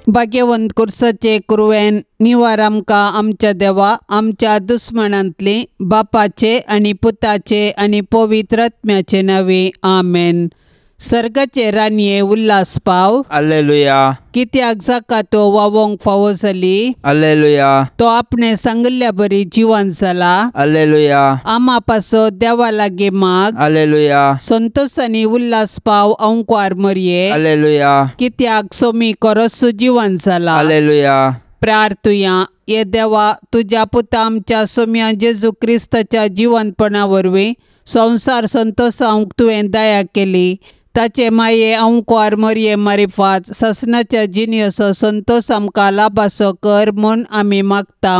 भाग्यवंत कुर्साचे कुरवेन निवार आमकां आमच्या देवा आमच्या दुस्मनांतली बापाचे आनी पुताचे आनी पवित्र आत्म्याचे नांवे आमेन. सर्गाचे राणये उल्हास पाव. अल्लेलुया. कित्याक जाका तो वावोंक फावो जाली. अल्लेलुया. तो आपणे सांगिल्ल्या बरी जिवन जाला. अल्लेलुया. आमा पासो देवा लागीं माग. अल्लेलुया. संतोष आनी उल्हास पाव अंकुर मरये. अल्लेलुया. कित्याक सोमी कोरस जिवन जाला. अल्लेलुया. प्रार्थुया. ये देवा तुज्या पुता आमच्या सोम्या जेजू क्रिस्ताच्या जिवनपणा वरवीं संवसार संतोषावंक तुवें दया केली. ताचे माये अंकुर मरये मारिफात सासणाच्या जिणेचो संतोष आमकां लाभासो कर म्हूण आमी मागता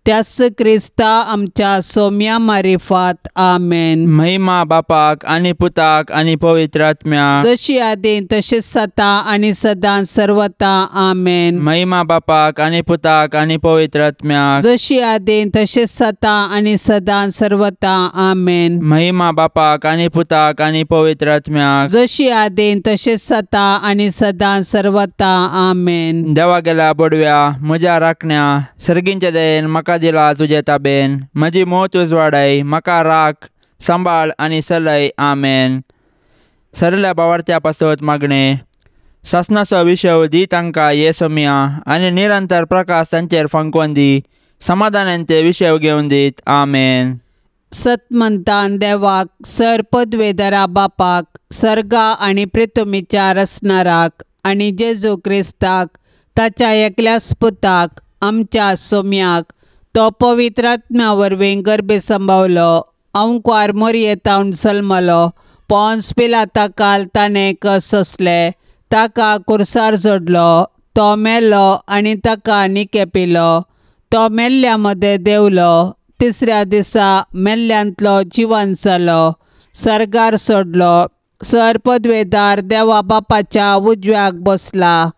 त्याच क्रिस्ता आमच्या सोम्या मारिफात. आमेन. महिमा बापाक आनी पुताक आनी पवित्र आत्म्याक, जशी आदीं तशीच सता आनी सदां सर्वता. आमेन. महिमा बापाक आनी पुताक आनी पवित्र आत्म्याक, जशी आदीं तशीच सता आनी सदां सर्वता. आमेन. महिमा बापाक आनी पुताक आनी पवित्र आत्म्याक, जशी आदीं तशीच सता आनी सदां सर्वता. आमेन. देवा गेल्या बडव्या म्हज्या राखण्या सर्गींच्या दयेन म्हाका दिला तुजे ताबेन म्हजी मोत उजवाडाय म्हाका राख सांबाळ आनी सलय. आमेन. सरल्या बावार्थ्या पासत मागणे सासनाचो विशय दी तांकां ये सोम्या आनी निरंतर प्रकाश तांचेर फांकोवन दी समाधानान ते विशय घेवन दीत. आमेन. सतमंतान देवाक सर पदवेदरा बापाक सर्गा आनी प्रितुमीच्या रसनाराक आनी जेजू क्रिस्ताक ताच्या एकल्याच पुताक आमच्या सोम्याक तो पवित्र आत्म्या वरवीं गर्भे सांबावलो अंकुर मोरये तावन जल्मलो पोन्स पिलाता काल ताणें कस सोंसले ताका कुर्सार जोडलो तो मेलो आनी ताका निकेपिलो तो मेल्ल्या मदें देंवलो तिसऱ्या दिसा मेल्ल्यांतलो जिवन जालो सर्गार सोडलो सर पदवेदार देवा बापाच्या उजव्याक बसला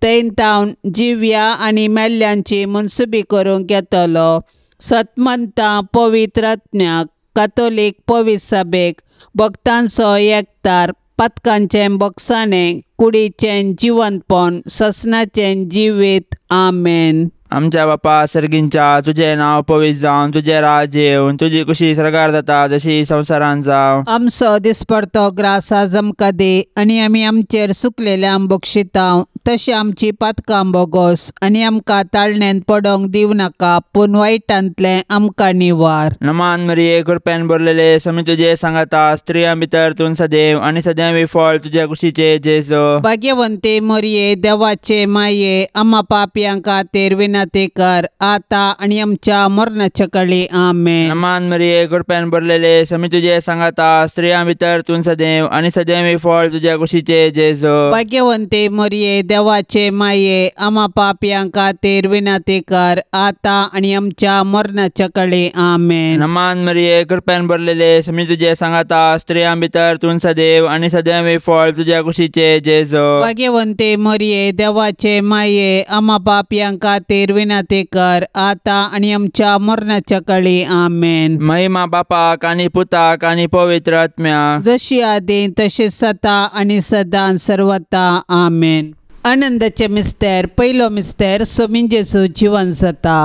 थंय तावन जिव्या आनी मेल्ल्यांची मनसुबी करूंक येतलो. सतमंतां पवित्र आत्म्याक कातोलीक पवित्र सभेक भक्तांचो एकतार पातकांचें बक्षाणें कुडीचें जिवनपण ससनाचें जिवीत. आमेन. आमच्या बापा सर्गींच्या तुजें नांव पवित्र जावन तुजें राज येवन तुजी कुशी सर्गार जाता जशी संवसारान जावं. आमचो दिसपडतो ग्रास आज आमकां दी आनी आमी आमचेर सुकलेल्यांक बक्षितांव तशें आमची पातकां बोगोस आनी आमकां ताळण्यान पडोंक दिवं नाका पूण वायटांतलें आमकां निवार. नमान मरिये कृपेन भरलेले समी तुजे सांगाता स्त्रियां भितर तूं सदैव आनी सदैव फळ तुज्या कुशीचे जेजू. भाग्यवंती मरिये देवाचे माये आमा पापयां खातीर विनंती कर आता आनी आमच्या मरणाच्या कळी. आमेन. नमान मरिये कृपेन भरलेले समी तुजे सांगाता स्त्रियां भितर तूं सदैव आनी सदैव फळ तुज्या कुशीचे जेजू. भाग्यवंती मरिये देवाचे माये आमा पापयां खातीर विनंती कर आता आनी आमच्या मरणाच्या कळी. आमेन. नमान मरिये कृपेन भरलेले समी तुजे सांगाता स्त्रियां भितर तूं सदैव आनी सदैव फळ तुज्या कुशीचे जेजू. भाग्यवंती मरिये देवाचे माये आमा पापयां खातीर विनंती कर आता आनी आमच्या मरणाच्या कळी. आमेन. महिमा बापाक आनी पुताक आनी पवित्र आत्म्याक, जशी आदीं तशी सता आनी सदां सर्वता. आमेन. आनंदाचे मिस्तेर पयलो मिस्तेर सोमीन जेजू जिवन जाता.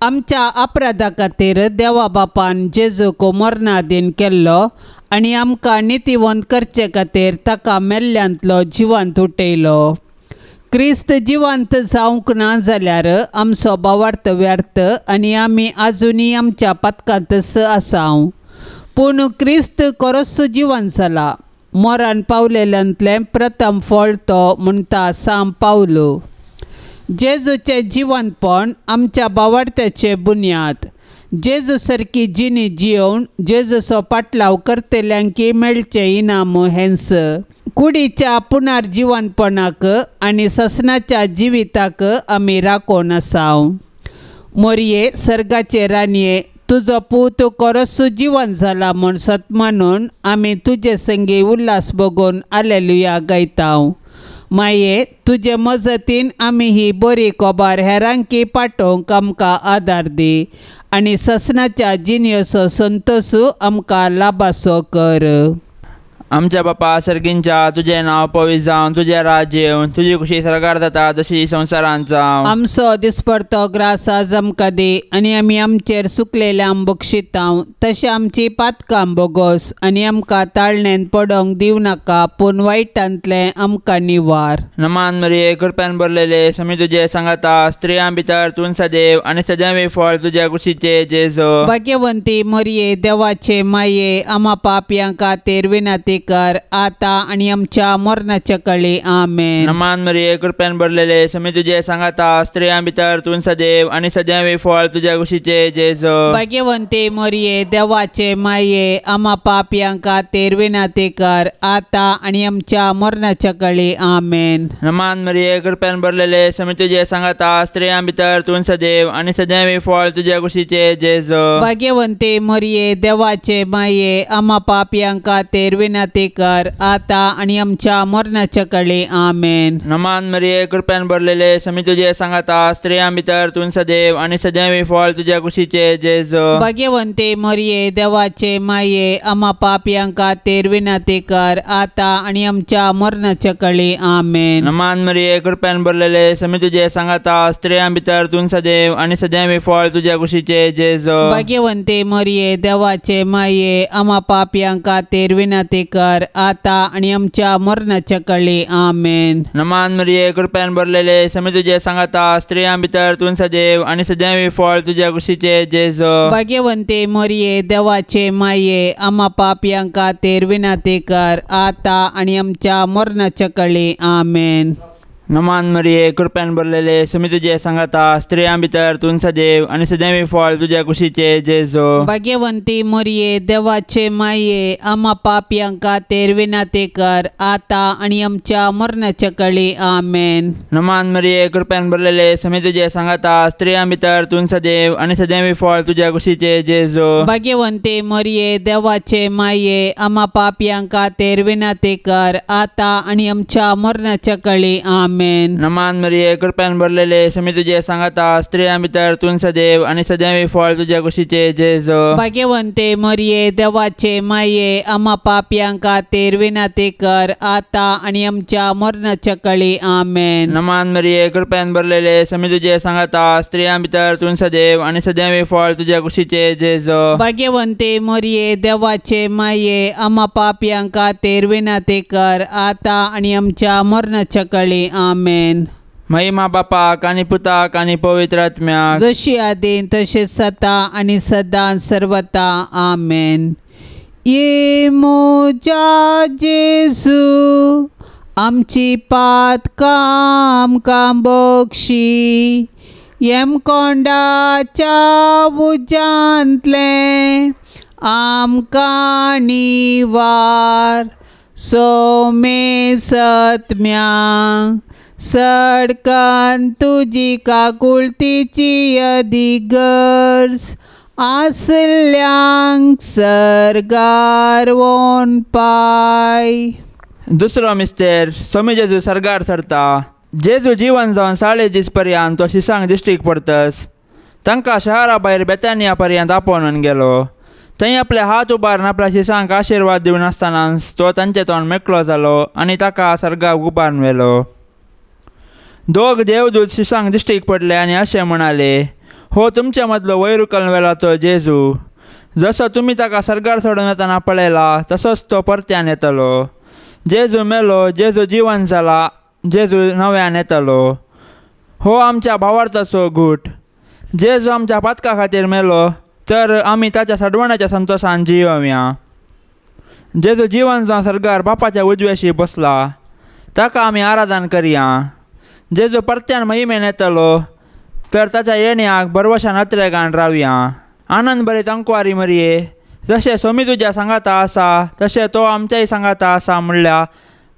आमच्या अपराधा खातीर देवा बापान जेजूक मरणादीन केल्लो आनी आमकां नितीवंत करचे खातीर ताका मेल्ल्यांतलो जिवंत उठयलो. क्रिस्त जिवंत जावंक ना जाल्यार आमचो भावार्थ व्यर्थ आनी आमी आजुनूय आमच्या पातकांतच आसाव. पूण क्रिस्त खरोच जिवन जाला मरण पावलेल्यांतलें प्रथम फळ तो म्हणटा साम पावलो. जेजूचें जिवनपण आमच्या भावार्थ्याचें बुन्याद. जेजू सारकी जिणी जियोवन जेजूचो पाटलाव करतल्यांकी मेळचें इनाम हेंच. कुडीच्या पुनर्जिवनपणाक आनी ससनाच्या जिविताक आमी राखून आसाव. मोरये सर्गाचे राणये तुजो पूत खरोच जिवन जाला म्हूण सत मानून आमी तुजे संगी उल्हास बगून आलेलुया गायताव. माये तुजे मजतीन आमी ही बरी खबर हेरांकी पाठोवंक आमकां आदार दी आनी ससनाच्या जिणेचो संतोशू आमकां लाभासो कर. आमच्या बापा सर्गींच्या तुजें नांव पवित्र जावन तुजें राज्य येवन तुजी खुशी सरकार जाता तशी संवसारांत जावं। आमचो दिसपडतो ग्रास आज आमकां दी आनी आमी आमचेर सुकलेल्यांक बक्षितांव तशें आमची पातकां बोगोस आनी आमकां ताळणेन पडोंक दिवं नाका पूण वायटांतलें आमकां निवार। नमान मरिये कृपेन भरलेले समी तुजे सांगाता स्त्रियां भितर तूं सदैव आनी सदैव फळ तुज्या कुशीचे जेजू। भाग्यवंती मरिये देवाचे माये आमा पापयां खातीर विनंती कर आता आनी आमच्या मरणाच्या कळी आमेन। नमान मरिये कृपेन भरलेले समी तुजे सांगाता स्त्रियां भितर तूं सदैव आनी सदैव फळ तुज्या कुशीचे जेजू। भाग्यवंती मरिये देवाचे माये आमा पापयां खातीर विनंती कर आता आनी आमच्या मरणाच्या कळी आमेन। नमान मरिये कृपेन भरलेले समी तुजे सांगाता स्त्रियां भितर तूं सदैव आनी सदैव फळ तुज्या कुशीचे जेजू। भाग्यवंती मरिये देवाचे माये आमा पापयां खातीर विनंती कर आता आनी आमच्या मरणाच्या कळी आमेन। नमान मरिये कृपेन भरलेले समी तुजे सांगाता स्त्रियां भितर तूं सदैव आनी सदैव फळ तुज्या कुशीचे जेजू। भाग्यवंती मरिये देवाचे माये आमा पापयां खातीर विनंती कर आता आनी आमच्या मरणाच्या कळी आमेन। नमान मरिये कृपेन भरलेले समी तुजे सांगाता स्त्रियां भितर तूं सदैव आनी सदैव फळ तुज्या कुशीचे जेजू। भाग्यवंती मरिये देवाचे माये आमा पापयां खातीर विनंती कर आता आनी आमच्या मरणाच्या कळी आमेन। नमान मरिये कृपेन भरलेले समी तुजे सांगाता स्त्रियां भितर तूं सदैव आनी सदैव फळ तुज्या कुशीचे जेजू। भाग्यवंती मरिये देवाचे माये आमा पापयां खातीर विनंती कर आता आनी आमच्या मरणाच्या कळी आमेन। नमान मरिये कृपेन भरलेले समी तुजे सांगाता स्त्रियां भितर तूं सदैव आनी सदैव फळ तुज्या कुशीचे जेजू। भाग्यवंती मरिये देवाचे माये आमा पापयां खातीर विनंती कर आता आनी आमच्या मरणाच्या कळी आमेन। नमान मरिये कृपेन भरलेले समी तुजे सांगाता स्त्रियां भितर तूं सदैव आनी सदैव फळ तुज्या कुशीचे जेजू। भाग्यवंती मरिये देवाचे माये आमा पापयां खातीर विनंती कर आता आनी आमच्या मरणाच्या कळी आमेन। नमान मरिये कृपेन भरलेले समी तुजे सांगाता स्त्रियां भितर तूं सदैव आनी सदैव फळ तुज्या कुशीचे जेजू। भाग्यवंती मरिये देवाचे माये आमा पापयां खातीर विनंती कर आता आनी आमच्या मरणाच्या कळी आमेन। नमान मरिये कृपेन भरलेले समी तुजे सांगाता स्त्रियां भितर तूं सदैव आनी सदैव फळ तुज्या कुशीचे जेजू। भाग्यवंती मरिये देवाचे माये आमा पापयां खातीर विनंती कर आता आनी आमच्या मरणाच्या कळी आमेन। महिमा बापाक आनी पुताक आनी पवित्र आत्म्याक, जशी आदीन तशें सदा आनी सदां सर्वता आमेन। ये म्हज्या जेजू आमची पातकां आमकां बक्षी यमकोंडाच्या उज्यांतलें आमकां निवार सोमे सत्म्या सडकन तुजी काकुळतीची अधिगर्ज आसल्यांक सर्गार वोन पाय। दुसरो मिस्तेर स्वामी जेजू सर्गार सरता। जेजू जिवन जावन 40 दीस पर्यंत तो शिसांक दिश्टीक पडतस तांकां शहरा भायर बेतानिया पर्यंत आपोवन गेलो। थंय आपले हात उबारून आपल्या शिसांक आशिर्वाद दिवन आसतनाच तो तांचे तोंड मेकळो जालो आनी ताका सर्गाक उबारून व्हेलो। दोग देवदूत शिसांक दिश्टीक पडले आनी अशें म्हणाले, हो तुमचे मदलो वयर उखलून व्हेला तो जेजू, जसो तुमी ताका सर्गार सोडून वतना पळयला तसोच तो परत्यान येतलो। जेजू मेलो, जेजू जिवन जाला, जेजू नव्यान येतलो। हो आमच्या भावार्थाचो गूट। जेजू आमच्या पातका खातीर मेलो तर आमी ताच्या सडवणाच्या संतोशान जियोवया। जेजू जिवन जावन सर्गार बापाच्या उजव्याशी बसला, ताका आमी आराधन करया। जेजू परत्यान महिमेन येतलो तर ताच्या येण्याक बरवशान अत्रेगान रावया। आनंद बरे तंकवारी मरिये, जशें सोमी तुज्या सांगाता आसा तशें तो आमच्याय सांगाता आसा म्हणल्यार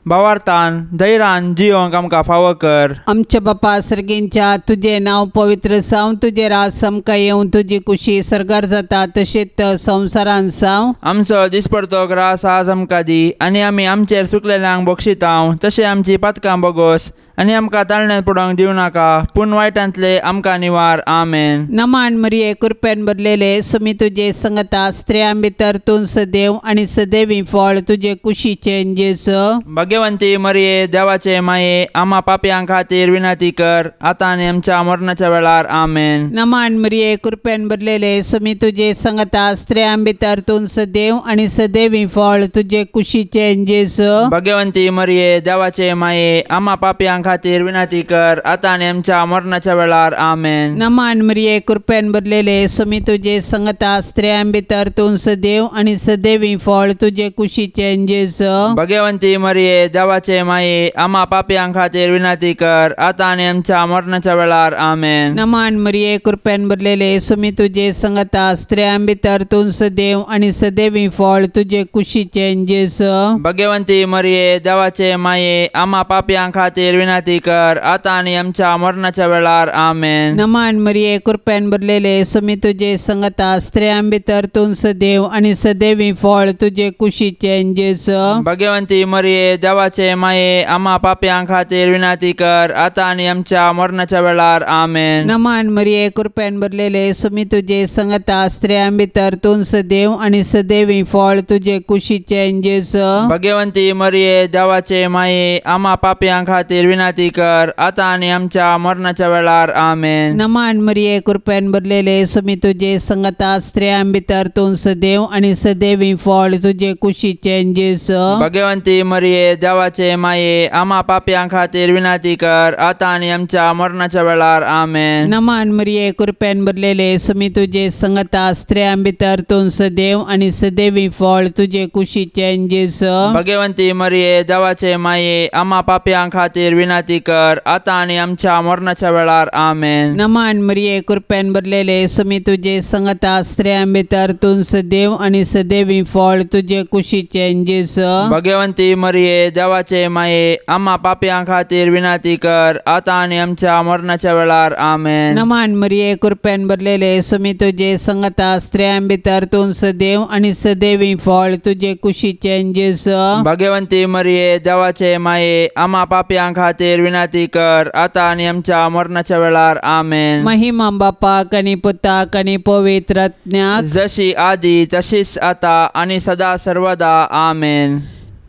भावार्थान धैर्यान जियोंक आमकां फावो कर। आमच्या बापा सर्गींच्या तुजें नांव पवित्र जावं, तुजें राज आमकां येवं, तुजी कुशी सर्गार जाता तशेंच संवसारान जावं। आमचो दिसपडतो ग्रास आज आमकां दी आनी आमी आमचेर सुकलेल्यांक बक्षितांव तशें आमची पातकां बोगोस आनी आमकां ताळण्यांत पडोवंक दिवं नाका, पूण वायटांतले आमकां निवार. आमेन. नमान मरिये कृपेन भरलेले, सुमी तुजे संगता, स्त्रियां भितर तूं सदैव आनी सदैवी फळ तुजे कुशीचें जेजू. भाग्यवंती मरिये देवाचे माये, आमा पापयां खातीर विनंती कर, आतां आनी आमच्या मरणाच्या वेळार. आमेन. नमान मरिये कृपेन भरलेले, सुमी तुजे संगता, स्त्रियां भितर तूं सदैव आनी सदैवी फळ तुजे कुशीचें जेजू. भाग्यवंती मरिये देवाचे माये, आमा पापयां खातीर विनंती कर, आतां आनी आमच्या मरणाच्या वेळार. आमेन. नमान मरिये कृपेन भरलेले, सुमी तुजे संगता, स्त्रियां भितर तूं सदैव आनी सदैवी फळ तुजे कुशीचें जेजू. भाग्यवंती मरिये देवाचे माये, आमा पापयां खातीर विनंती कर, आतां आनी आमच्या मरणाच्या वेळार. आमेन. नमान मरिये कृपेन भरलेले, सुमी तुजे संगता, स्त्रियां भितर तूं सदैव आनी सदैवी फळ तुजे कुशीचें जेजू. भाग्यवंती मरिये देवाचे माये, आमा पापयां खातीर विनंती कर, आतां आनी आमच्या मरणाच्या वेळार. आमेन. नमान मरिये कृपेन भरलेले, सुमी तुजे संगता, स्त्रियां भितर तूं सदैव आनी सदैवी फळ तुजे कुशीचें जेजू. भाग्यवंती मरिये देवाचे माये, आमा पापयां खातीर विनंती कर, आतां आनी आमच्या मरणाच्या वेळार. आमेन. नमान मरिये कृपेन भरलेले, सुमी तुजे संगता, स्त्रियां भितर तूं सदैव आनी सदैवी फळ तुजे कुशीचें जेजू. भाग्यवंती मरिये देवाचे माये, आमा पापयां खातीर विनंती कर, आतां आनी आमच्या मरणाच्या वेळार. आमेन. नमान मरिये कृपेन भरलेले, सुमी तुजे संगता, स्त्रियां भितर तूं सदैव आनी सदैवी फळ तुजे कुशीचें जेजू. भाग्यवंती मरिये देवाचे माये, आमा पापयां खातीर विनंती कर, आतां आनी आमच्या मरणाच्या वेळार. आमेन. नमान मरिये कृपेन भरलेले, सुमी तुजे संगता, स्त्रियां भितर तूं सदैव आनी सदैवी फळ तुजे कुशीचें जेजू. भाग्यवंती मरिये देवाचे माये, आमा पापयां खातीर विनंती कर, आतां आनी आमच्या मरणाच्या वेळार. आमेन. नमान मरिये कृपेन भरलेले, सुमी तुजे संगता, स्त्रियां भितर तूं सदैव आनी सदैवी फळ तुजे कुशीचें जेजू. भाग्यवंती मरिये देवाचे माये, आमा पापयां खातीर विनंती कर, आतां आनी आमच्या मरणाच्या वेळार. आमेन. नमान मरिये कृपेन भरलेले, सुमी तुजे संगता, स्त्रियां भितर तूं सदैव आनी सदैवी फळ तुजे कुशीचें जेजू. भाग्यवंती मरिये देवाचे माये, आमा पापयां खातीर विनंती कर, आतां आनी आमच्या मरणाच्या वेळार. आमेन. महिमा बापाक आनी पुताक आनी पवित्र आत्म्याक, जशी आदी तशीच आता आनी सदा सर्वदा. आमेन.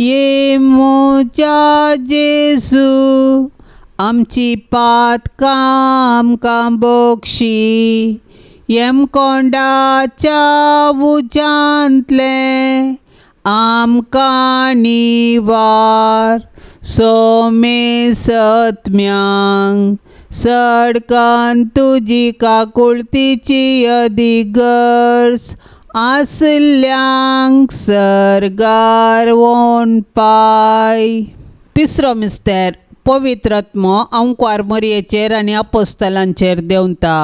ये म्हज्या जेजू, आमची पातकां आमकां बक्षी, यमकोंडाच्या उज्यांतलें आमकां निवार, सोमे सत्म्यांक सडकान तुजी काकुळतीची अदिगर्ज आसल्यांक सर्गार वोन पाय. तिसरो मिस्तेर, पवित्र आत्मो अंकवार मरयेचेर आनी अपोस्तलांचेर देंवता.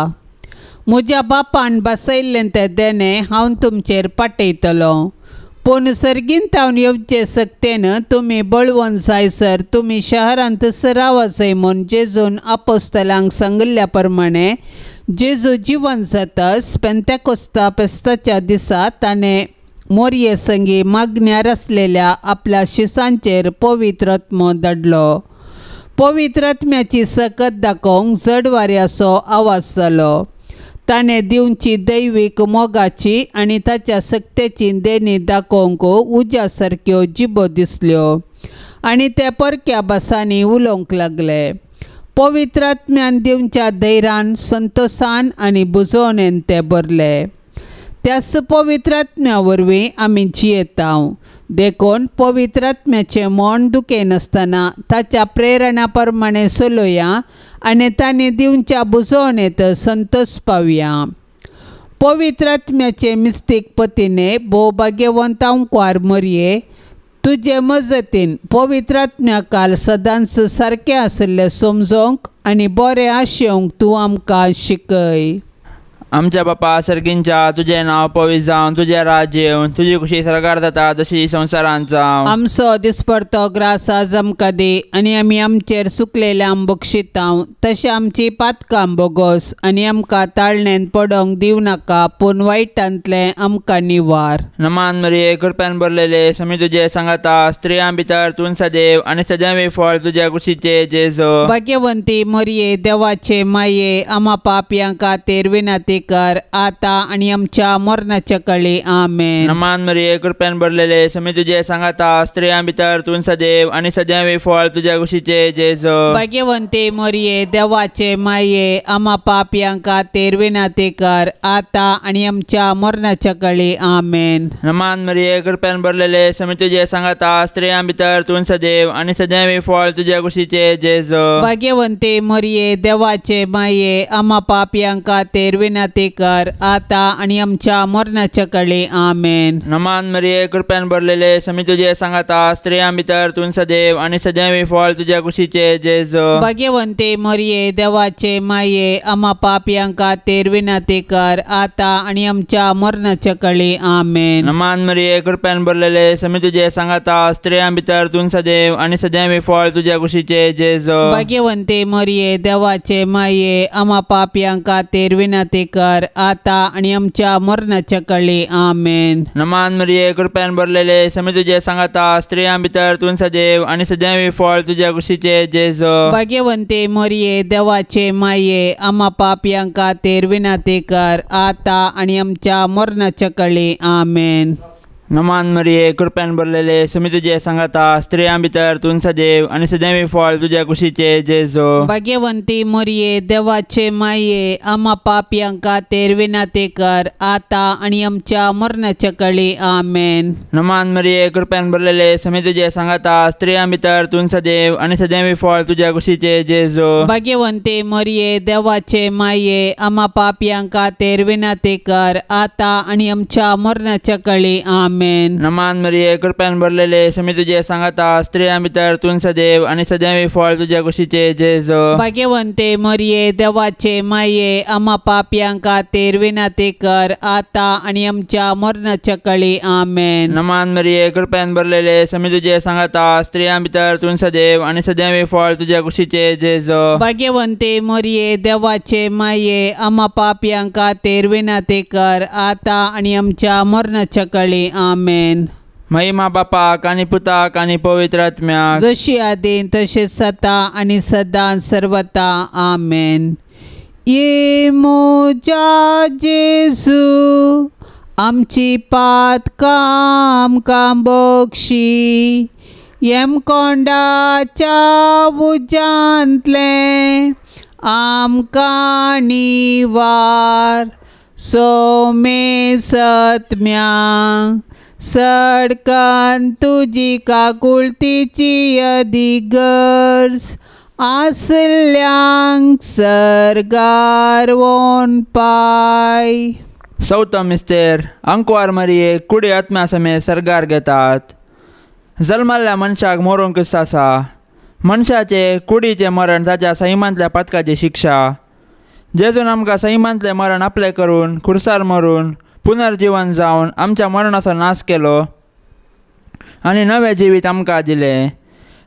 म्हज्या बापान बसयल्लें तें देणें हांव तुमचेर पाटयतलो, पूण सर्गीन तावन येवचे सक्तेन तुमी बळवंत जायसर तुमी शहरांत रावाजय म्हूण जेजून अपोस्तलांक सांगिल्ल्या प्रमाणे जेजू जिवन जातस पेंतेकोस्ता फेस्ताच्या दिसा ताणें मोरये संगी मागण्यार आसलेल्या आपल्या शिसांचेर पवित्र आत्मो धाडलो. पवित्र आत्म्याची सकत दाखोवंक जड वाऱ्याचो आवाज जालो. ताणें दिवची दैवीक मोगाची आनी ताच्या सक्तेची देणी दाखोवंक उज्या सारक्यो जिबो दिसल्यो आनी ते परक्या भासांनी उलोवंक लागले. पवित्र आत्म्यान दिवच्या धैर्यान, संतोसान आनी बुजोवणेन ते भरले. त्याच पवित्र आत्म्या वरवीं आमी जियेता. देखून पवित्र आत्म्याचें मन दुखयनासतना ताच्या प्रेरणा प्रमाणे चलोया आनी तांणी दिवच्या बुजोवणेंत संतोष पावया. पवित्र आत्म्याचे मिस्तीक पतीने भोव भाग्यवंत अंकवार मरये, तुजे मजतीन पवित्र आत्म्या काल सदांच सारकें आशिल्लें समजोवंक आनी बरें आशेवंक तूं आमकां शिकय. आमच्या बापा सर्गींच्या तुजें नांव पवित्र जावन तुजें राज्य येवन तुजी खुशी सरकार जाता तशी संवसारांत जावं। आमचो दिसपडतो ग्रास आज आमकां दी आनी आमी आमचेर सुकलेल्यांक बक्षितांव तशें आमची पातकां बोगोस आनी आमकां ताळणेन पडोंक दिवं नाका पूण वायटांतलें आमकां निवार। नमान मरिये कृपेन भरलेले स्वामी तुजे सांगाता स्त्रियां भितर तूं सदैव आनी सदैव फळ तुज्या कुशीचे जेजू। भाग्यवंती मरिये देवाचे माये आमा पापयां खातीर विनंती कर आता आनी आमच्या मरणाच्या कळी आमेन। नमान मरिये कृपेन भरलेले स्वामी तुजे सांगाता स्त्रियां भितर तूं सदैव आनी सदैव फळ तुज्या कुशीचे जेजू। भाग्यवंती मरिये देवाचे माये आमा पापयां खातीर विनंती कर आता आनी आमच्या मरणाच्या कळी आमेन। नमान मरिये कृपेन भरलेले स्वामी तुजे सांगाता स्त्रियां भितर तूं सदैव आनी सदैव फळ तुज्या कुशीचे जेजू। भाग्यवंती मरिये देवाचे माये आमा पापयां खातीर विनंती कर आता आनी आमच्या मरणाच्या कळी आमेन। नमान मरिये कृपेन भरलेले स्वामी तुजे सांगाता स्त्रियां भितर तूं सदैव आनी सदैव फळ तुज्या कुशीचे जेजू। भाग्यवंती मरिये देवाचे माये आमा पापयां खातीर विनंती कर आता आनी आमच्या मरणाच्या कळी आमेन। नमान मरिये कृपेन भरलेले स्वामी तुजे सांगाता स्त्रियां भितर तूं सदैव आनी सदैव फळ तुज्या कुशीचे जेजू। भाग्यवंती मरिये देवाचे माये आमा पापयां खातीर विनंती कर आता आनी आमच्या मरणाच्या कळी आमेन। नमान मरिये कृपेन भरलेले स्वामी तुजे सांगाता स्त्रियां भितर तूं सदैव आनी सदैव फळ तुज्या कुशीचे जेजू। भाग्यवंती मरिये देवाचे माये आमा पापयां खातीर विनंती कर आता आनी आमच्या मरणाच्या कळी आमेन। नमान मरिये कृपेन भरलेले स्वामी तुजे सांगाता स्त्रियां भितर तूं सदैव आनी सदैव फळ तुज्या कुशीचे जेजू। भाग्यवंती मरिये देवाचे माये आमा पापयां खातीर विनंती कर आता आनी आमच्या मरणाच्या कळी आमेन। नमान मरिये कृपेन भरलेले स्वामी तुजे सांगाता स्त्रियां भितर तूं सदैव आनी सदैव फळ तुज्या कुशीचे जेजू। भाग्यवंती मरिये देवाचे माये आमा पापयां खातीर विनंती कर आता आनी आमच्या मरणाच्या कळी आमेन। नमान मरिये कृपेन भरलेले स्वामी तुजे सांगाता स्त्रियां भितर तूं सदैव आनी सदैव फळ तुज्या कुशीचे जेजू। भाग्यवंती मरिये देवाचे माये आमा पापयां खातीर विनंती कर आता आनी आमच्या मरणाच्या कळी आमेन। नमान मरिये कृपेन भरलेले स्वामी तुजे सांगाता स्त्रियां भितर तूं सदैव आनी सदैव फळ तुज्या कुशीचे जेजू। भाग्यवंती मरिये देवाचे माये आमा पापयां खातीर विनंती कर आता आनी आमच्या मरणाच्या कळी आमेन। महिमा बापाक आनी पुताक आनी पवित्र आत्म्याक, जशी आदीन तशें सता आनी सदां सर्वता आमेन। ये म्हज्या जेजू आमची पातकां आमकां बक्षी यमकोंडाच्या उज्यांतलें आमकां निवार सोमे सत्म्या सडकन तुजी काकुळतीची अधिगर्ज आसल्यांक सर्गार वोन पाय। चवथो मिस्तेर अंकवार मरिये कुडी आत्म्या समेत सर्गार घेतात। जल्मल्ल्या मनशाक मरूंक आसा। मनशाचे कुडीचें मरण ताच्या सैमांतल्या पातकाची शिक्षा। जेजून आमकां सैमांतलें मरण आपलें करून खुर्सार मरून पुनर्जीवन जावन आमच्या मरणाचो नाश केलो आनी नवें जिवीत आमकां दिलें।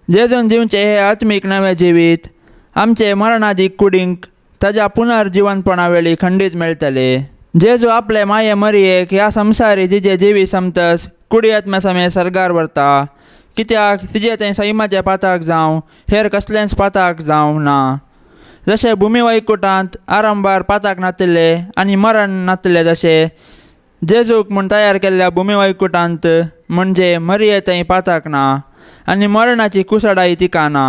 जेजून दिवचें हें आत्मीक नवें जिवीत आमचे मरणादीक कुडींक ताज्या पुनर्जिवनपणा वेळी खंडीत मेळटलें। जेजू आपले माये मरियेक ह्या संवसारी तिजें जिवीत समतस कुडी आत्म्या समेत सर्गार व्हरता, कित्याक तिजें तें सैमाचें पाताक जावं हेर कसलेंच पाताक जावं ना। जशें भुमी वैकुटांत आरंभार पाताक नातिल्लें आनी मरण नातिल्लें तशें जेजूक म्हूण तयार केल्ल्या भुमी वैकुटांत म्हणजे मरिये थंय पाताक ना आनी मरणाची कुसडाय तिका ना।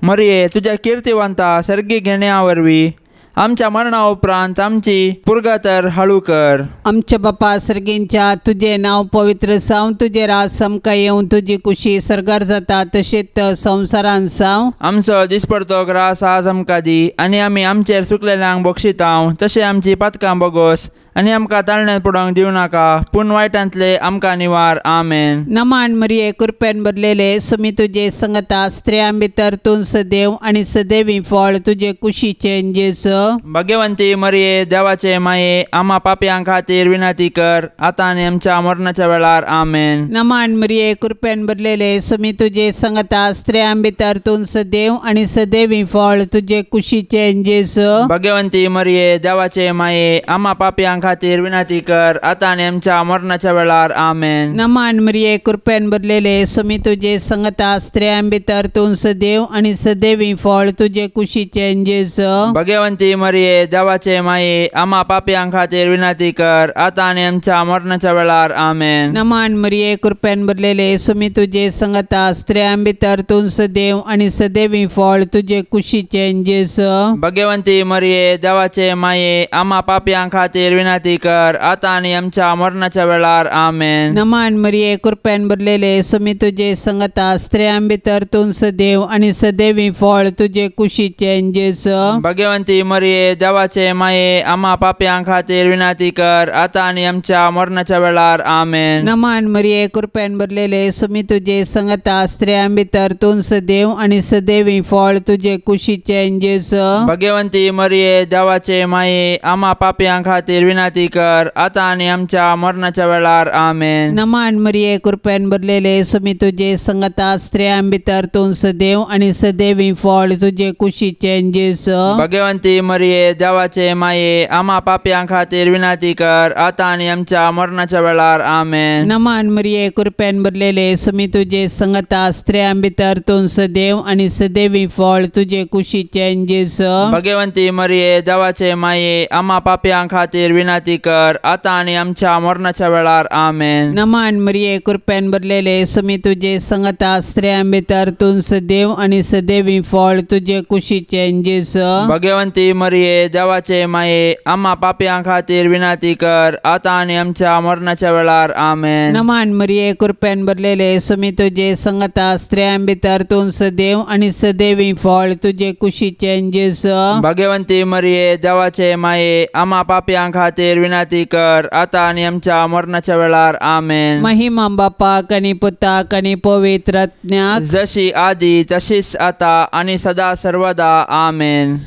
मरिये तुज्या किर्तिवंता सर्गी घेण्या वरवीं आमच्या मरणा उपरांत आमची पुर्गातर हळू कर। आमच्या बापा सर्गींच्या तुजें नांव पवित्र जावं, तुजें राज आमकां येवं, तुजी कुशी सर्गार जाता तशीच संवसारांत जावं। आमचो दिसपडतो ग्रास आज आमकां दी आनी आमी आमचेर चुकलेल्यांक बक्षितांव तशें आमची पातकां बोगोस आनी आमकां ताळण्यात पडोवंक दिवं नाका, पूण वायटांतले आमकां निवार. आमेन. नमान मरिये, कृपेन भरलेले, सुमी तुजे संगता, स्त्रियां भितर तूं सदैव आनी सदैवी फळ तुजे कुशीचे जेजू. भाग्यवंती मरिये, देवाचे माये, आमा पापयां खातीर विनंती कर, आतां आनी आमच्या मरणाच्या वेळार. आमेन. नमान मरिये, कृपेन भरलेले, सुमी तुजे संगता, स्त्रियां भितर तूं सदैव आनी सदैवी फळ तुजे कुशीचे जेजू. भाग्यवंती मरिये, देवाचे माये, आमा पापयां खातीर विनंती कर, आतां आनी आमच्या मरणाच्या वेळार. आमेन. नमान मरिये, कृपेन भरलेले, सुमी तुजे संगता, स्त्रियां भितर तूं सदैव आनी सदैवी फळ तुजे कुशीचे जेजू. भाग्यवंती मरिये, देवाचे माये, आमा पापयां खातीर विनंती कर, आतां आनी आमच्या मरणाच्या वेळार. आमेन. नमान मरिये, कृपेन भरलेले, सुमी तुजे संगता, स्त्रियां भितर तूं सदैव आनी सदैवी फळ तुजे कुशीचे जेजू. भाग्यवंती मरिये, देवाचे माये, आमा पापयां खातीर विनंती कर, आतां आनी आमच्या मरणाच्या वेळार. आमेन. नमान मरिये, कृपेन भरलेले, सुमी तुजे संगता, स्त्रियां भितर तूं सदैव आनी सदैवी फळ तुजे कुशीचे जेजू. भाग्यवंती मरिये, देवाचे माये, आमा पापयां खातीर विनंती कर, आतां आनी आमच्या मरणाच्या वेळार. आमेन. नमान मरिये, कृपेन भरलेले, सुमी तुजे संगता, स्त्रियां भितर तूं सदैव आनी सदैवी फळ तुजे कुशीचे जेजू. भाग्यवंती मरिये, देवाचे माये, आमा पापयां खातीर विनंती कर, आतां आनी आमच्या मरणाच्या वेळार. आमेन. नमान मरिये, कृपेन भरलेले, सुमी तुजे संगता, स्त्रियां भितर तूं सदैव आनी सदैवी फळ तुजे कुशीचे जेजू. भाग्यवंती मरिये, देवाचे माये, आमा पापयां खातीर विनंती कर, आतां आनी आमच्या मरणाच्या वेळार. आमेन. नमान मरिये, कृपेन भरलेले, सुमी तुजे संगता, स्त्रियां भितर तूं सदैव आनी सदैवी फळ तुजे कुशीचे जेजू. भाग्यवंती मरिये, देवाचे माये, आमा पापयां खातीर विनंती कर, आतां आनी आमच्या मरणाच्या वेळार. आमेन. नमान मरिये, कृपेन भरलेले, सुमी तुजे संगता, स्त्रियां भितर तूं सदैव आनी सदैवी फळ तुजे कुशीचे जेजू. भाग्यवंती मरिये, देवाचे माये, आमा पापयां खातीर विनंती कर, आतां आनी आमच्या मरणाच्या वेळार. आमेन. नमान मरिये, कृपेन भरलेले, सुमी तुजे संगता, स्त्रियां भितर तूं सदैव आनी सदैवी फळ तुजे कुशीचे जेजू. भाग्यवंती मरिये, देवाचे माये, आमा पापयां खातीर विनंती कर, आतां आनी आमच्या मरणाच्या वेळार. आमेन. महिमा बापाक आनी पुताक आनी पवित्र आत्म्याक, जशी आदी तशीच आता आनी सदा सर्वदा. आमेन.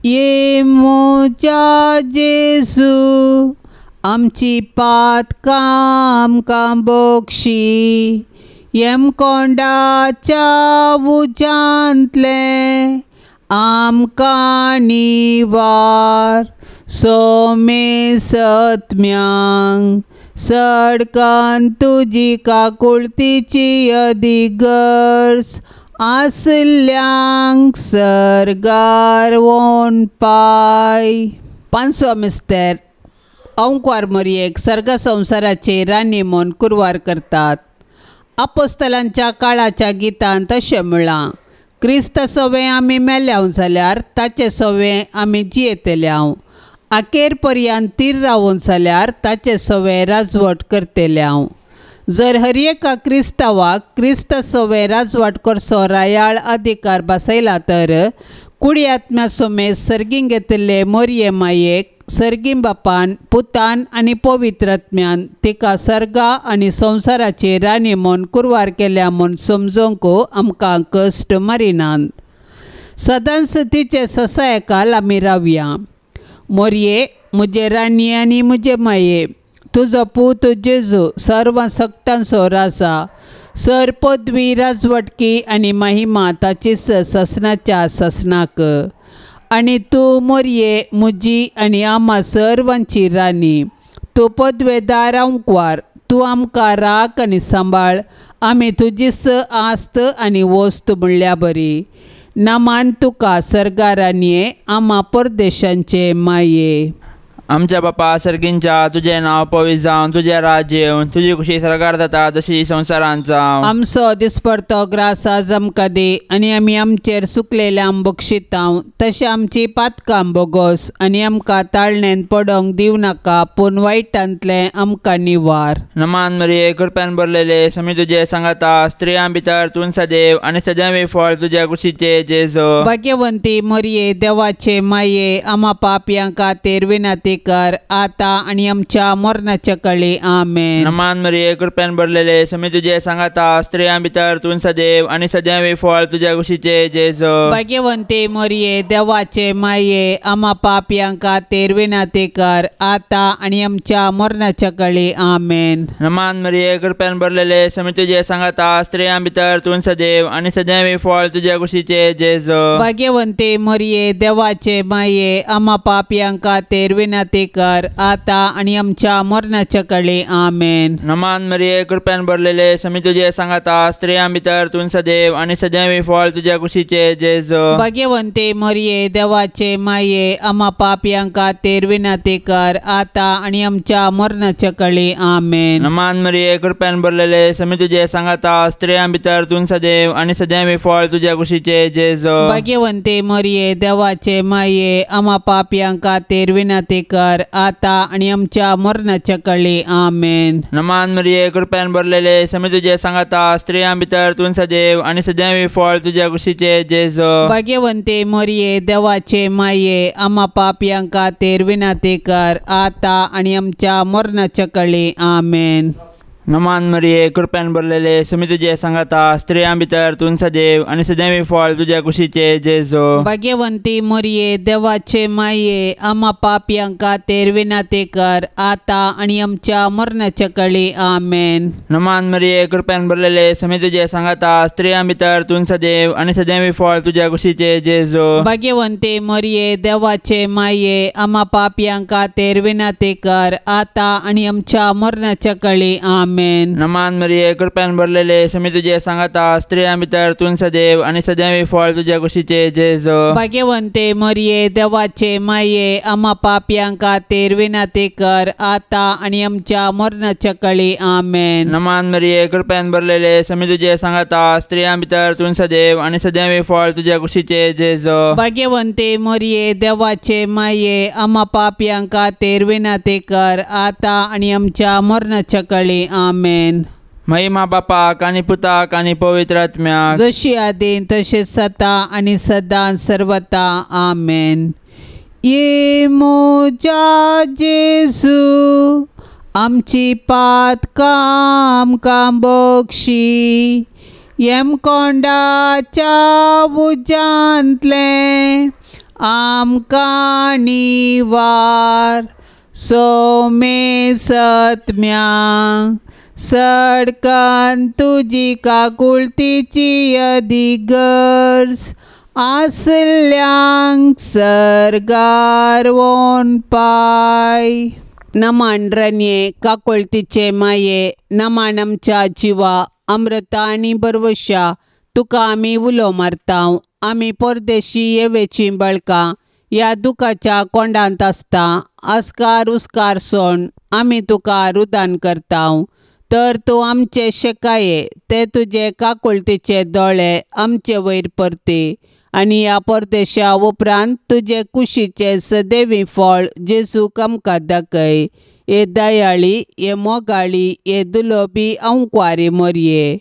ये म्हज्या जेजू, आमची पातकां आमकां बक्षी, यमकोंडाच्या उज्यांतलें आमकां निवार, सोमे सत्म्यांक सडकान तुजी काकुळतीची अदिगर्ज आसल्यांक सर्गार वोन पाय. पांचवो मिस्तेर अंकवार मरयेक सर्ग संवसाराचे राणी म्हूण कुरवार करतात. आपोस्तलांच्या काळाच्या गितान तशें म्हळां, क्रिस्त सवें आमी मेल्याव जाल्यार ताचे सवें आमी जियेतल्याव, आखेर पर्यंत तीर रावून जाल्यार ताचे सवें राजवट करतल्याव. जर हर एका क्रिस्तांवाक क्रिस्त सवें राजवट करचो रायाळ अधिकार बसयला तर कुडी आत्म्या समेत सर्गीं घेतिल्ले मोरये मायेक सर्गीं बापान पुतान आनी पवित्र आत्म्यान तिका सर्गा आनी संवसाराची राणी म्हूण कुरवार केल्या म्हूण समजूंक आमकां कश्ट मारिनात. सदांच तिचे ससायकाल आमी रावया. मोरये म्हजे राणी आनी म्हजे माये, तुजो पूत जेजू सर्व सक्टांचो राजा, सर पदवी राजवटकी आनी महिमा ताचीच ससनाच्या ससनाक. आनी तूं मोरये म्हजी आनी आमा सर्वांची राणी, तूं पदवेदार अंकवार, तूं आमकां राख आनी सांबाळ, आमी तुजीच आस्त आनी वस्त म्हणल्या बरी. नमान तुका सर्गा राणये, आमा परदेशांचे माये. आमच्या बापा सर्गींच्या, तुजें नांव पवित्र जावं, तुजें राज्य येवं, तुजी खुशी सर्गार जाता तशी संवसारांत जावं. आमचो दिसपडतो ग्रास आज आमकां दी, आनी आमी आमचेर सुकलेल्या बक्षितांव तशें आमची पातकां बोगोस, आनी आमकां ताळणेन पडोंक दिवं नाका, पूण वायटांतलें आमकां निवार. नमान मरिये, कृपेन भरलेले, समी तुजे सांगाता, स्त्रियां भितर तूं सदैव आनी सदैव फळ तुज्या कुशीचे जेजू. भाग्यवंती मरिये, देवाचे माये, आमा पापयां खातीर विनंती कर आता आनी आमच्या मरणाच्या कळी आमेन। नमान मरिये कृपेन भरलेले स्वामी तुझे सांगाता स्त्रियां भितर तूं सदैव आनी सदैव फळ तुज्या कुशीचे जेजू। भाग्यवंती मोरये देवाचे माये आमा पापयां खातीर विनंती कर आता आनी आमच्या मरणाच्या कळी आमेन। नमान मरिये कृपेन भरलेले स्वामी तुझे सांगाता स्त्रियां भितर तूं सदैव आनी सदैव फळ तुज्या कुशीचे जेजू। भाग्यवंती मोरये देवाचे माये आमा पापयां खातीर विनंती कर आता आनी आमच्या मरणाच्या कळी आमेन। नमान मरिये कृपेन भरलेले स्वामी तुझे सांगाता स्त्रियां भितर तूं सदैव आनी सदैव फळ तुज्या कुशीचे जेजू। भाग्यवंती मोरये देवाचे माये आमा पापयां खातीर विनंती कर आता आनी आमच्या मरणाच्या कळी आमेन। नमान मरिये कृपेन भरलेले स्वामी तुझे सांगाता स्त्रियां भितर तूं सदैव आनी सदैव फळ तुज्या कुशीचे जेजू। भाग्यवंती मोरये देवाचे माये आमा पापयां खातीर विनंती कर आता आनी आमच्या मरणाच्या कळी आमेन। नमान मरिये कृपेन भरलेले स्वामी तुझे सांगाता स्त्रियां भितर तूं सदैव आनी सदैव फळ तुज्या कुशीचे जेजू। भाग्यवंती मोरये देवाचे माये आमा पापयां खातीर विनंती कर आता आनी आमच्या मरणाच्या कळी आमेन। नमान मरिये कृपेन भरलेले स्वामी तुझे सांगाता स्त्रियां भितर तूं सदैव आनी सदैव फळ तुज्या कुशीचे जेजू। भाग्यवंती मोरये देवाचे माये आमा पापयां खातीर विनंती कर आता आनी आमच्या मरणाच्या कळी आमेन। नमान मरिये कृपेन भरलेले स्वामी तुझे सांगाता स्त्रियां भितर तूं सदैव आनी सदैव फळ तुज्या कुशीचे जेजू। भाग्यवंती मोरये देवाचे माये आमा पापयां खातीर विनंती कर आता आनी आमच्या मरणाच्या कळी आमेन। नमान मरिये कृपेन भरलेले स्वामी तुझे सांगाता स्त्रियां भितर तूं सदैव आनी सदैव फळ तुज्या कुशीचे जेजू। भाग्यवंती मोरये देवाचे माये आमा पापयां खातीर विनंती कर आता आनी आमच्या मरणाच्या कळी आमेन। नमान मरिये कृपेन भरलेले स्वामी तुझे सांगाता स्त्रियां भितर तूं सदैव आनी सदैव फळ तुज्या कुशीचे जेजू। भाग्यवंती मोरये देवाचे माये आमा पापयां खातीर विनंती कर आता आनी आमच्या मरणाच्या कळी आमेन। महिमा बापाक आनी पुताक आनी पवित्र आत्म्याक, जशी आदीन तशें सता आनी सदां सर्वता आमेन। ये म्हज्या जेजू आमची पातकां आमकां बक्षी, यमकोंडाच्या उज्यांतलें आमकां निवार, सोमे सत्म्या सडकन तुजी काकुळतीची अदी गरज आसल्यांक सर्गार वोन पाय। नमान रनये काकुळतीचे माये, नमान आमच्या जिवा अमृता आनी बरवशा, तुका आमी उलो मारता। आमी परदेशी येवेची बळकां ह्या दुखाच्या कोंडांत आसता, आस्कार उस्कार सोण आमी तुका रुदान करता। तर तूं आमचे शेकाये ते तुजे काकुळतीचे दोळे आमचे वयर परती आनी ह्या परदेशा उपरांत तुजे कुशीचे सदैवी फळ जेजूक आमकां दाखय। हे दयाळी, हे मोगाळी, हे दुलोबी अंकुवारी मोरये,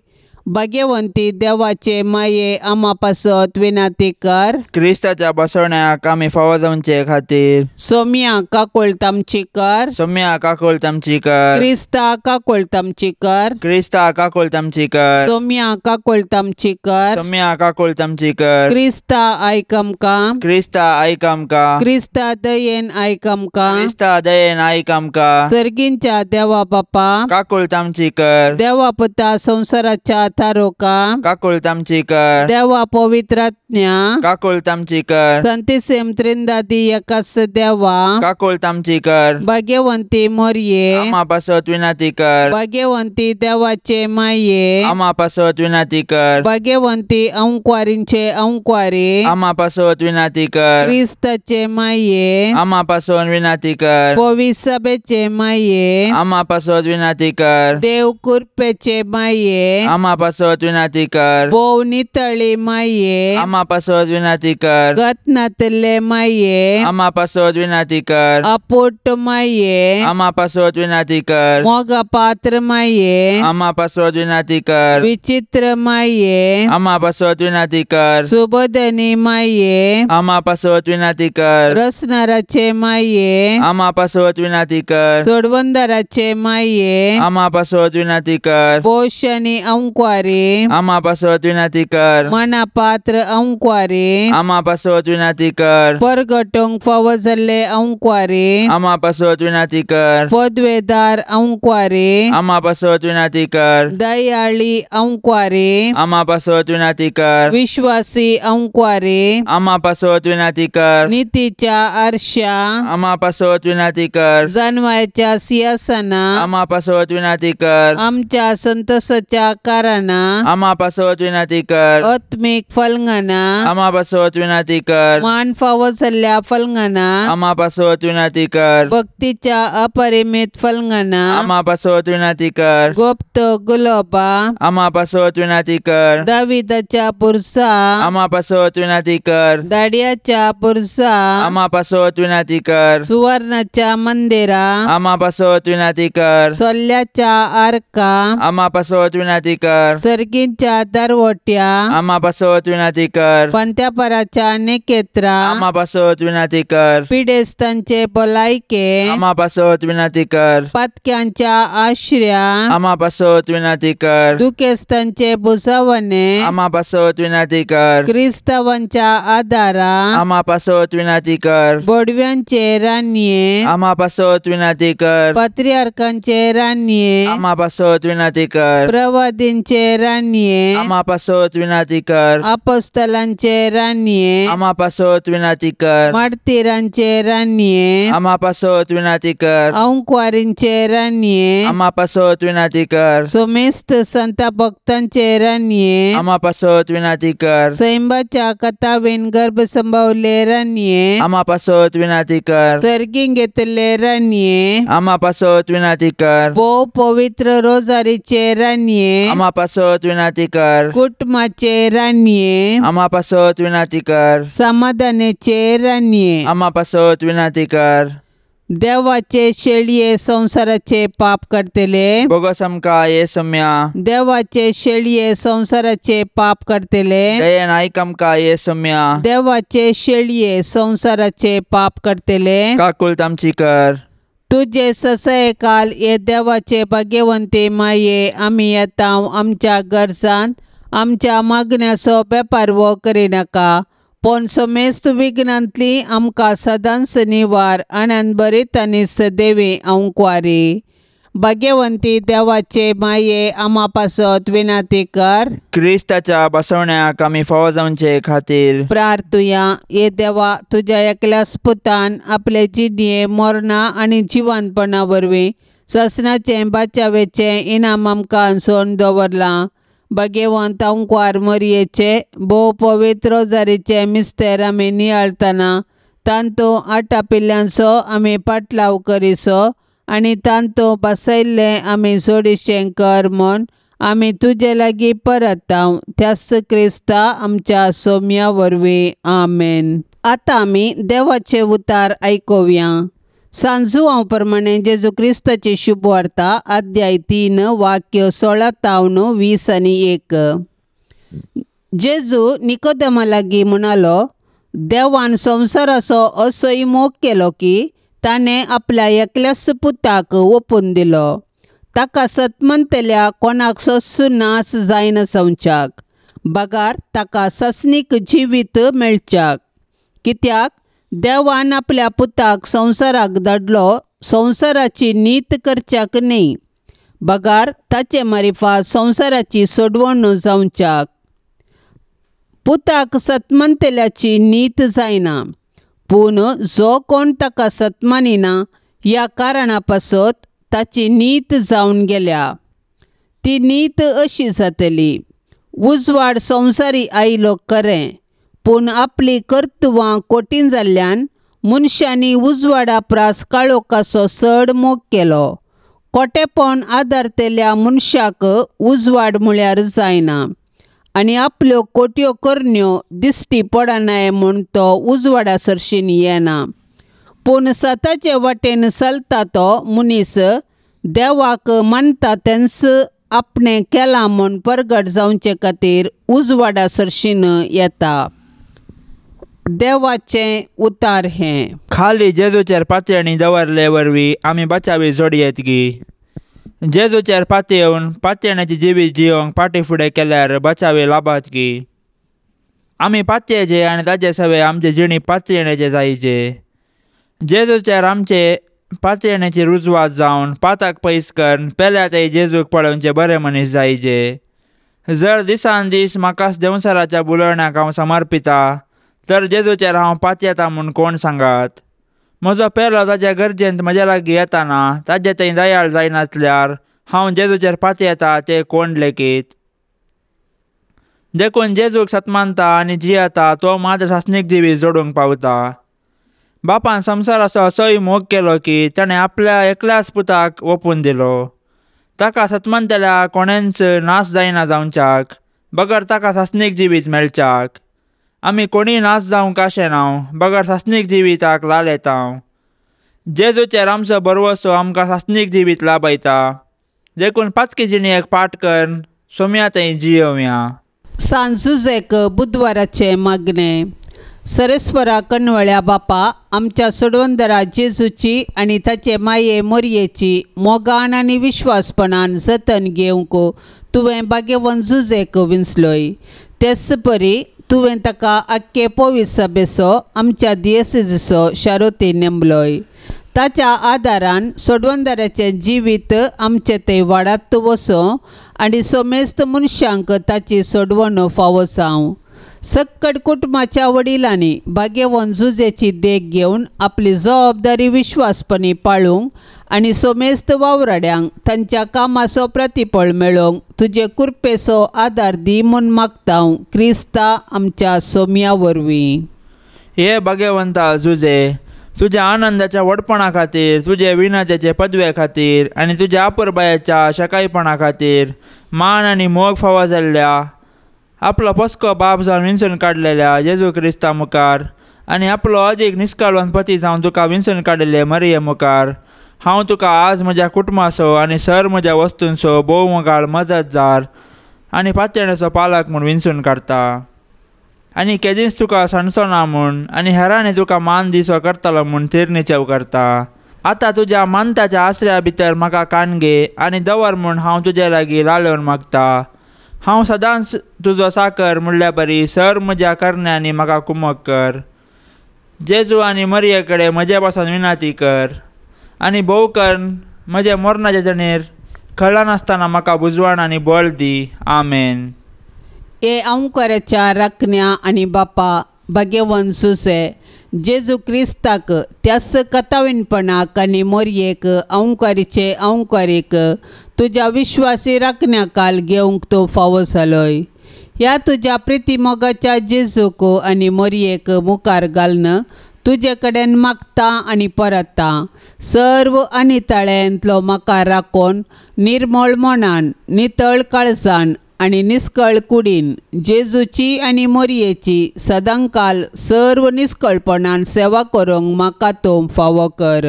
भाग्यवंती देवाचे माये आमा पासत विनंती कर। क्रिस्ताच्या बसवण्याक आमी फावो जावचे खातीर सोम्या काकुळत आमची कर, सोम्या काकुळत आमची कर, क्रिस्ता काकुळत आमची कर, क्रिस्ता काकुळत आमची कर, सोम्या काकुळत आमची कर, सोम्या काकुळत आमची कर, क्रिस्ता आयक आमकां, क्रिस्ता आयक आमकां, क्रिस्ता दयेन आयक आमकां, क्रिस्ता दयेन आयक आमकां, सर्गींच्या देवा बापा काकुळत आमची कर, देवा पुता संवसाराच्या थारोका काकुळत आमची कर, देवा पवित्रात्म्या काकुळत आमची कर, संतिसेम त्रिंदादी एकास देवा काकुळत आमची कर, भाग्यवंती मोरये आमा पासत विनंती कर, भाग्यवंती देवाचे माये आमा पासत विनंती कर, भाग्यवंती अंकुवारींचे अंकुवारी आमा पासत विनंती कर, क्रिस्ताचे माये आमा पासून विनंती कर, पविसभेचे माये आमा पासत विनंती कर, देव कृपेचे माये आमा पासत विनाती कर। भोव नितळी माये आमा पासत विनाती कर। गत नातले माये आमा पासत विनाती कर। अपोट माये आमा पासत विनाती कर। मोगा पात्र माये आमा पासत विनाती कर। विचित्र माये आमा पासत विनाती कर। सुबोधनी माये आमा पासत विनाती कर। रसनाराचे माये आमा पासत विनाती कर। सोडवंदाराचे माये आमा पासत विनाती कर। पोषणी अंक्वारी आमा पासत विनाती कर। मना पात्र अंक्वारी आमा पासत विनाती कर। परगटोंक फावो जाल्ले अंक्वारी आमा पासत विनाती कर। पदवेदार अंक्वारी आमा पासत विनाती कर। दयाळी अंक्वारी आमा पासत विनाती कर। विश्वासी अंक्वारी आमा पासत विनाती कर। नीतीच्या आरशा आमा पासत विनाती कर। जानवायच्या सिंहासना आमा पासत विनाती कर। आमच्या संतोषाच्या कारणा आमा पासत विनाती कर। आत्मिक फलंगना आमा पासत विनाती कर। मान फावो जाल्ल्या फलंगना आमा पासत विनाती कर। भक्तीच्या अपरिमित फलंगना आमा पासत विनाती कर। गुप्त गुलोबा आमा पासत विनाती कर। दाविदाच्या पुरसा आमा पासत विनाती कर। दाडियाच्या पुरसा आमा पासत विनाती कर। सुवर्णाच्या मंदिरा आमा पासत विनाती कर। सोल्ल्याच्या आरका आमा पासत विनाती कर। सर्गींच्या दरवट्या आमा पासत विनाती कर। पंत्यापराच्या नेकेत्रा आमा पासत विनाती कर। पिडेस्तांचे भलायके आमा पासत विनाती कर। पातक्यांच्या आश्र्या आमा पासत विनाती कर। दुखेस्तांचे बुजावणे आमा पासत विनाती कर। क्रिस्तावांच्या आदारा आमा पासत विनाती कर। बोडव्यांचे रानये आमा पासत विनाती कर। पात्रियार्कांचे रानये आमा पासत विनाती कर। प्रवादींचे रानये आमा पासत विनाती कर। अपोस्तलांचे रानये आमा पासत विनाती कर। मार्तीरांचे रानये आमा पासत विनाती कर। अंक्वारींचे रानये आमा पासत विनाती कर। सोमेस्त संत भक्तांचे रानये आमा पासत विनाती कर। सैंबाच्या कथावेन गर्भ संभवले रानये आमा पासत विनाती कर। सर्गीं घेतले रानये आमा पासत विनाती कर। भोव पवित्र रोजारीचे रानये आमा पासत विनाती कर। कुटुंबाचे रानये आमा पासत विनाती कर। समाधानाचे रानये आमा पासत विनाती कर। देवाचे शेळये संवसाराचे पाप करतले बोगस आमकां ये सम्या देवाचे शेळये संवसाराचे पाप करतले दयेन आयक आमकां ये सम्या देवाचे शेळये संवसाराचे पाप करतले काकुळट आमची कर। तुजे ससयकाल हे देवाचे भाग्यवंती माये आमी येता आमच्या गरजांत आमच्या मागण्याचो बेपारवो करिनाका पूण समेस्त विघ्नांतली आमकां सदांच निवार आनंद भरीत आनी सदैवी अंकवारी भाग्यवंती देवाचे माये आमा पासत विनाती कर। क्रिस्ताच्या बसवण्याक आमी फावो जावचे खातीर प्रार्थुया। हे देवा तुज्या एकल्याच पुतान आपले जिणये मरणा आनी जिवंतपणा वरवीं सासणाचें बाचावेचें इनाम आमकां सोडून दवरलां। भाग्यवंत अंकवार मोरयेचे भोव पवित्र रोजारीचे मिस्तेर आमी नियाळतना तांतू आटापिल्ल्यांचो आमी पाटलाव करिसो आनी तांतू बसयल्लें आमी जोडीशें कर म्हूण आमी तुजे लागीं परताव त्याच क्रिस्ता आमच्या सोम्या वरवीं आमेन। आतां आमी देवाचे उतार आयकुया। सांजुआंव प्रमाणे जेजू क्रिस्ताची शुभवार्ता अध्याय 3 वाक्य 16 तावन 20 आनी 1। जेजू निकोदेमा लागीं म्हणालो, देवान संवसाराचो असोय मोग केलो की ताणें आपल्या एकल्याच पुताक ओपून दिलो ताका सतमंतल्या कोणाक सोसून नाश जायना जावच्याक बगार ताका सासणीक जिवीत मेळच्याक। कित्याक देवान आपल्या पुताक संवसाराक धाडलो संवसाराची नीत करच्याक न्ही बगार ताचे मारिफात संवसाराची सोडवणूक जावच्याक। पुताक सतमंतल्याची नीत जायना पूण जो कोण ताका सतमानिना ह्या कारणा पासत ताची नीत जावन गेल्या। ती नीत अशी जातली, उजवाड संवसारी आयलो खरें पूण आपली कर्तुवां कठीण जाल्ल्यान मनशांनी उजवाडा प्रास काळोखाचो चड मोग केलो। कोटेपण आदारतल्या मनशाक उजवाड म्हळ्यार जायना आनी आपल्यो कोट्यो करण्यो दिश्टी पडनाय म्हूण तो उजवाडा सरशीन येना. पूण सताचे वाटेन चलता तो मनीस देवाक मानता तेंच आपणें केलां म्हूण परगट जावचे खातीर उजवाडा सरशीन येता. देवाचें उतार हें. खाली जेजूचेर पातयेणी दवरले वरवीं आमी बचावी जोडयेत गी. जेजूचेर पातयेवन पातयेण्याची जिवीत जियोंक फाटीं फुडें केल्यार बचावी लाभात गी. आमी पातयेचे आनी ताजे सवे आमचे जिणी पातयेण्याचे जायचे. जेजूचेर आमचे पातयेण्याची रुजवात जावन पाताक पयस करून पेल्या ते जेजूक पळोवचे बरे मनीस जायचे. जर दिसान दीस म्हाकाच देंवचाराच्या बुलवण्याक हांव समर्पिता तर जेजूचेर हांव पातयेता म्हूण कोण सांगात. म्हजो पेलो ताज्या गरजेंत म्हज्या लागीं येताना ताजे थंय दयाळ जायनासल्यार हांव जेजूचेर पातयेता ते कोण लेगीत. देखून जेजूक सतमानता आनी जियेता तो मात्र सासणीक जिवीत जोडूंक पावता. बापान संवसाराचो असोय मोग केलो की ताणें आपल्या एकल्याच पुताक ओंपून दिलो. ताका सतमानतल्या कोणेंच नाश जायना जावच्याक बगर ताका सासणीक जिवीत मेळच्याक. आमी कोणीय नाश जावंक आशेना बगर सासणीक जिविताक लाल येता. जेजूचेर आमचो भरवसो आमकां सासणीक जिवीत लाभयता. देखून पातकी जिणेक पाठ करून सोम्या थंय जियोवया. सांजुजेक बुधवाराचें मागणें. सरेस्वरा कणवळ्या बापा, आमच्या सोडवंदरा जेजूची आनी ताचे माये मोरयेची मोगान आनी विश्वासपणान जतन घेवंक तुवें भाग्यवंत जुजेक विंचलोय. तेच परी तुवें ताका आख्खे पोवीस सभेचो आमच्या दियेसेजीचो शारोती नेमलोय. ताच्या आदारान सोडवंदराचें जिवीत आमचें थंय वाडात वचों आनी सोमेस्त मनशांक ताची सोडवण फावो जावं. सक्कड कुटुंबाच्या वडिलांनी भाग्यवंत जुजेची देख घेवन आपली जबाबदारी विश्वासपणी पाळूंक आनी सोमेस्त वावराड्यांक तांच्या कामाचो प्रतिफळ मेळोवंक तुजे कृपेचो आदार दी म्हूण मागता हांव क्रिस्ता आमच्या सोम्या वरवीं. हे भाग्यवंता जुजे, तुज्या आनंदाच्या व्हडपणा खातीर, तुजे विनतेचे पदवे खातीर आनी तुज्या अपुरबायेच्या शकायपणा खातीर मान आनी मोग फावो जाल्ल्या आपलो पस्को बाप जावन विंचून काडलेल्या जेजू क्रिस्ता मुखार आनी आपलो अदीक निस्काळवंत पती जावन तुका विंचून काडिल्ले मरिये मुखार हांव तुका आज म्हज्या कुटुंबाचो आनी सर म्हज्या वस्तूंचो भोव मोगाळ मजतदार आनी पातयेण्याचो पालक म्हूण विंचून काडटा. आनी केदींच तुका सांडचो ना म्हूण आनी हेरांनी तुका मान दिसो करतलो म्हूण थिरनिचेव करता. आतां तुज्या मानताच्या आसऱ्या भितर म्हाका कान घे आनी दवर म्हूण हांव तुजे लागीं लालोवन मागता. हांव सदांच तुजो साकर म्हणल्या बरी सर म्हज्या करण्यांनी म्हाका कुमक कर. जेजू आनी मरिये कडेन म्हजे पासून विनंती कर आनी भोव करून म्हज्या मरणाच्या जणेर कळनासतना म्हाका बुजवण आनी बळ दी. आमेन. हे अंकाराच्या राखण्या आनी बापा भाग्यवंत सुसे जेजू क्रिस्ताक त्याच कथावीनपणाक आनी मोरयेक अंकारीचे अंकारीक तुज्या विश्वासी राखण्या काल घेवंक तो फावो जालोय. ह्या तुज्या प्रितीमोगाच्या जेजूक आनी मोरयेक मुखार घालून तुजे कडेन मागता आनी परता सर्व आनी तळ्यांतलो म्हाका राखून निर्मळ मनान नितळ काळजान आनी निस्कळ कुडीन जेजूची आनी मोरयेची सदांकाल सर्व निस्कळपणान सेवा करूंक म्हाका तूं फावो कर.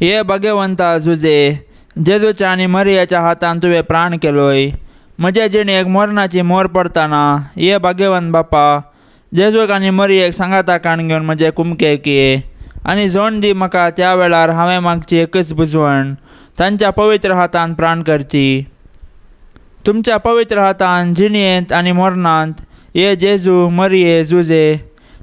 हे भाग्यवंता जुजे, जेजूच्या आनी मरियेच्या हातान तुवें प्राण केलोय. म्हज्या जिणेक मरणाची मोर पडताना हे भाग्यवंत बापा, जेजूक आनी मरियेक सांगाता काण घेवन म्हजे कुमकेक ये आनी जोण दी म्हाका त्या वेळार हांवें मागची एकच बुजवण तांच्या पवित्र हातान प्राण करची. तुमच्या पवित्र हातान जिणयेंत आनी मरणांत ये जेजू मरिये जुजे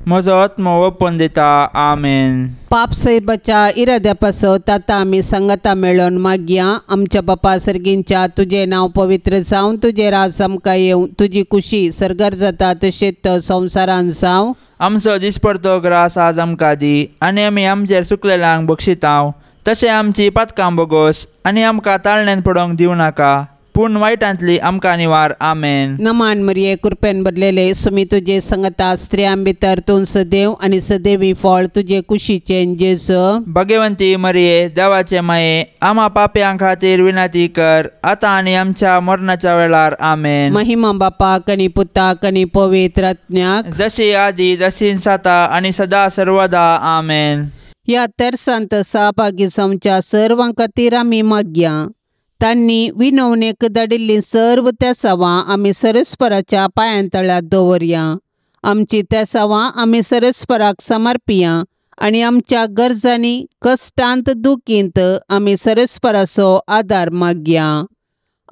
म्हजो आत्मो ओपून दिता. आमेन. पाप साहेबाच्या इराद्या पासत आतां आमी सांगाता मेळोवन मागया. आमच्या बापा सर्गींच्या तुजें नांव पवित्र जावं, तुजें राज आमकां येवं, तुजी खुशी सर्गार जाता तशेंच संवसारान जावं. आमचो दिसपडतो ग्रास आज आमकां दी आनी आमी आमचेर सुकलेल्यांक बक्षितांव तशें आमची पातकां बोगोस आनी आमकां ताळण्यान पडोवंक दिवं नाका पूण वायटांतली आमकां निवार. आमेन. नमान मरिये कृपेन भरलेले सुमी तुजे संगता स्त्रियां भितर तूं सदैव आनी सदैवी फळ तुजे कुशीचें जेजू. भगवंती मरिये देवाचे माये आमा पापयां खातीर विनंती कर आतां आनी आमच्या मरणाच्या वेळार. आमेन. महिमा बापाक आनी पुताक आनी पवित्र आत्म्याक जशी आदी जशी जाता आनी सदा सर्वदा. आमेन. ह्या तेरसांत सहभागी जावच्या सर्वां खातीर आमी मागया. तांणी विनवणेक धाडिल्लीं सर्व तेसावां आमी सरस्पराच्या पांयां तळार दवरया. आमची तेसावां आमी सरस्पराक समर्पिया आनी आमच्या गरजांनी कश्टांत दुखींत आमी सरस्पराचो आदार मागया.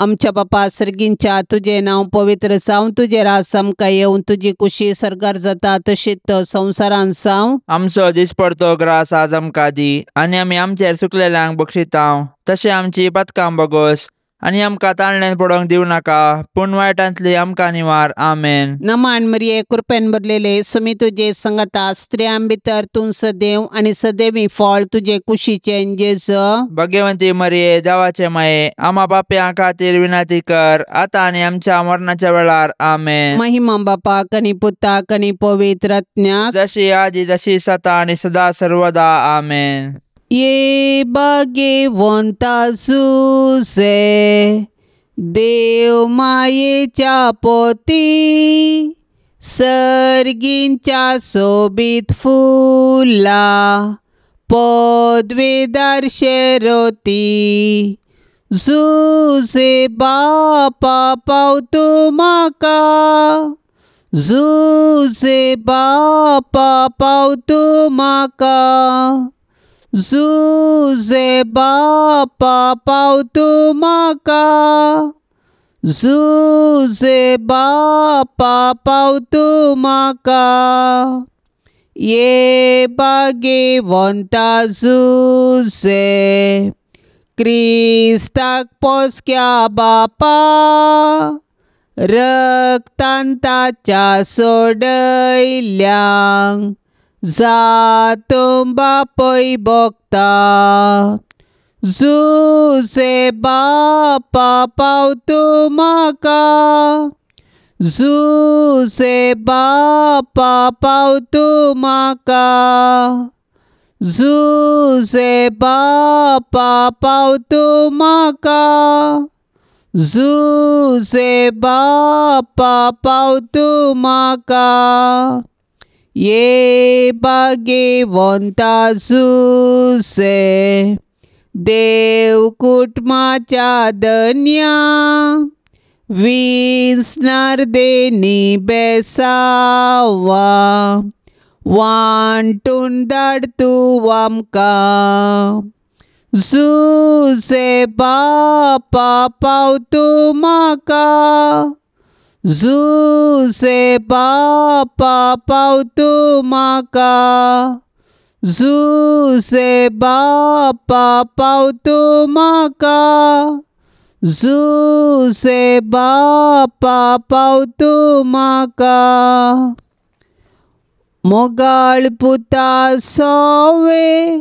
आमच्या बापा सर्गींच्या तुजें नांव पवित्र जावं, तुजें राज आमकां येवं, तुजी कुशी सर्गार जाता तशीच संवसारांत जावं. आमचो दिसपडतो ग्रास आज आमकां दी आनी आमी आमचेर सुकलेल्यांक बक्षितांव तशें आमची पथकां बगोस आनी आमकां ताळण्यान पडोवंक दिवं नाका पूण वायटांतली आमकां निवार. आमेन. नमान मरिये कृपेन भरलेले सुमी तुजे संगता स्त्रियां भितर तूं सदैव आनी सदैवी फळ तुजे कुशीचें जेजू. भगवंती मरिये देवाचे माये आमा पापयां खातीर विनंती कर आतां आनी आमच्या मरणाच्या वेळार. आमेन. महिमा बापाक आनी पुताक आनी पवित्र आत्म्याक जशी आदी जशी सता आनी सदा सर्वदा. आमेन. ये भाग्यवंता जुजे देव मायेच्या पोती सर्गींच्या सोबीत फुला पदवेदार शेरोती जुजे बापा पावतो म्हाका जुजे बापा पावतो म्हाका जुजे बापा पावतो म्हाका जुजे बापा पावतो म्हाका. ये भाग्यवंता जुजे क्रिस्ताक पोसक्या बापा रक्तान ताच्या सोडयल्यांक जातूं बापय भोगता. जुजे बापा पावतो म्हाका जुजे बापा पावतो म्हाका जुजे बापा पावतो म्हाका जुजे बापा पावतो म्हाका. ये भाग्यवंता जुजे देव कुटुंबाच्या धन्या विसनार देनी बेसावा वांटून धाड तूं आमकां. जुजे बापा पावतो म्हाका जुजे बापा पावतो म्हाका जुजे बापा पावतो म्हाका जुजे बापा पावतो म्हाका. मोगाळ पुता सोवे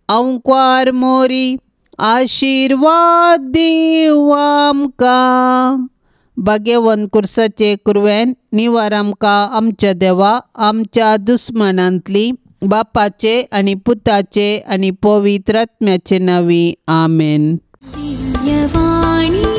अंकवार मोरी आशिर्वाद दिवं आमकां. भाग्यवंत कुर्साचे कुरवेन निवार आमकां आमच्या देवा आमच्या दुस्मनांतली बापाचे आनी पुताचे आनी पवित्र आत्म्याचे नांवी. आमेन. दिव्यवाणी.